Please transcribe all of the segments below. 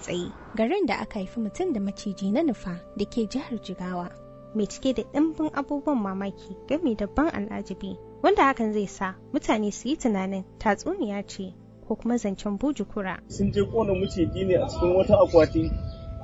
tsaye garin da aka haifi mutum da maciji na nufa da ke jihar Jigawa. Mai cike da ɗimbin abubuwan mamaki game da ban al'ajabi wanda hakan zai sa mutane su yi tunanin tatsuniya ce ko kuma zancen buju kura. Sun je kona maciji ne a cikin wata akwati,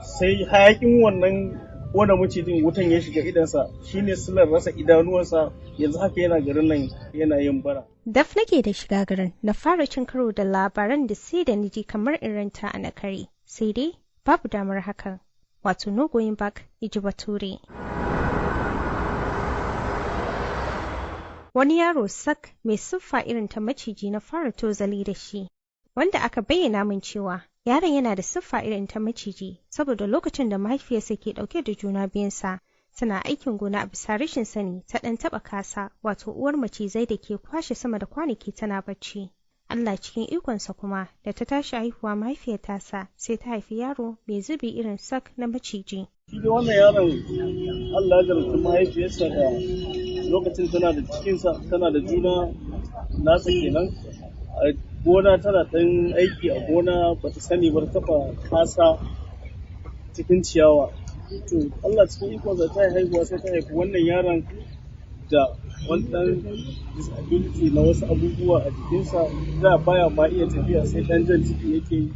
sai hayakin wannan kona macijin wutan ya shiga idansa, shine silar rasa idanuwansa. Yanzu haka yana garin nan yana yin bara. Daf nake da shiga garin na fara cin karo da labaran da sai da niji kamar in ranta a nakare, sai dai babu damar hakan, wato no going back, iji bature. Wani yaro sak mai siffa irin ta maciji na fara tozali da shi, wanda aka bayyana min cewa yaron yana da siffa irin ta maciji saboda lokacin da mahaifiyarsa ke dauke da juna biyunsa tana aikin gona, a bisa rashin sani ta dan taba kasa, wato uwar macizai da ke kwashe sama da kwanaki tana bacci. Allah cikin ikonsa kuma da ta tashi haihuwa mahaifiyar tasa sai ta haifi yaro mai zubi irin sak na maciji. Shi dai wannan yaron Allah ya jarabci mahaifiyarsa da lokacin tana da cikinsa, tana da juna nasa kenan, a gona tana ɗan aiki a gona, bata sani ba ta taɓa kasa cikin ciyawa. To Allah cikin ikonsa ta yi haihuwa, sai ta haifi wannan yaron da wani ɗan disability na wasu abubuwa a jikinsa, da baya ma iya tafiya, sai ɗan jan ciki yake yi.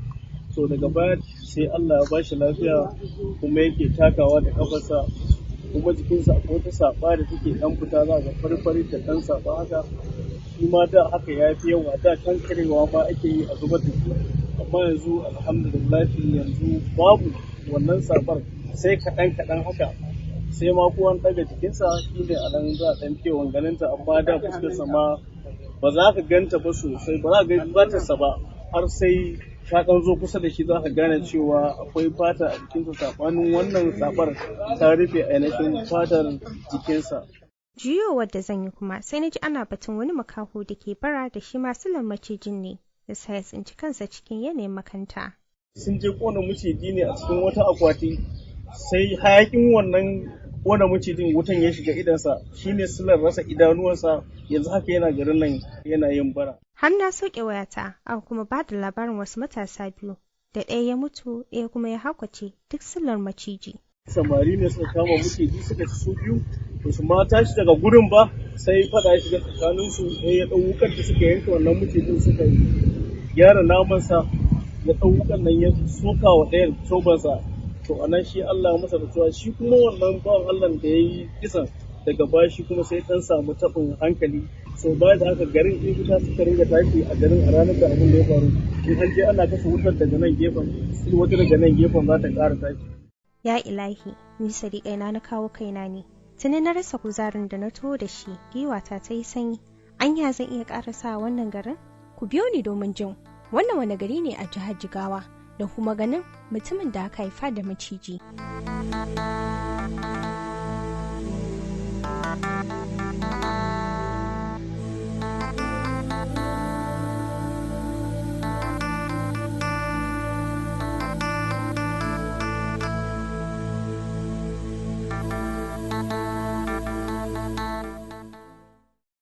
To daga baya sai Allah ya bashi lafiya kuma yake takawa da kafarsa, kuma jikinsa akwai wata saɓa da take ɗan fita, za ga fari-fari da ɗan saɓa haka. Shi ma da haka ya fi yawa, da kankarewa ma ake yi a zubar da shi, amma yanzu alhamdulillah yanzu babu wannan saɓar, sai kaɗan kaɗan haka, sai ma ko an ɗaga jikinsa shi ne a nan za a ɗan fiye ganinta. Amma da fuskarsa ma ba za ka ganta ba sosai, ba za ka ga fatarsa ba, har sai ka ɗan zo kusa da shi za ka gane cewa akwai fata a jikinsa, saɓanin wannan saɓar ta rufe ainihin fatar jikinsa. Juyowar da zan yi kuma sai na ji ana batun wani makaho da ke bara da shi ma silar macijin ne da sa ya tsinci kansa cikin yanayin makanta. Sun je kona maciji ne a cikin wata akwati, sai hayakin wannan kona macijin wutan ya shiga idansa, shine silar rasa idanuwansa. Yanzu haka yana garin nan yana yin bara. Har na sauke wayata aka kuma ba da labarin wasu matasa biyu da ɗaya ya mutu ɗaya kuma ya haukace, duk silar maciji. Samari ne suka kama maciji suka ci su biyu, ba su ma tashi daga gurin ba sai faɗa ya shiga tsakaninsu. Ɗaya ya ɗau wukar da suka yanka wannan macijin suka gyara namansa, ya ɗau wukar nan ya soka wa ɗayan tobansa. To a nan shi Allah masa rasuwa. Shi kuma wannan bawan Allah da ya yi kisan daga baya shi kuma sai ɗan samu taɓin hankali. So baya da haka garin in wuta suka ringa tashi a garin a ranar da abin da ya faru, in an je ana kashe wutar daga nan gefen, sai wata daga nan gefen za ta ƙara tashi. Ya ilahi, ni sadiƙaina na kawo kaina ne. Tuni na rasa kuzarin da na taho da shi, giwata ta yi sanyi. Anya zan iya ƙarasa wannan garin? Ku biyo ni domin jin wannan wani gari ne a jihar Jigawa da kuma ganin mutumin da aka haifa da maciji.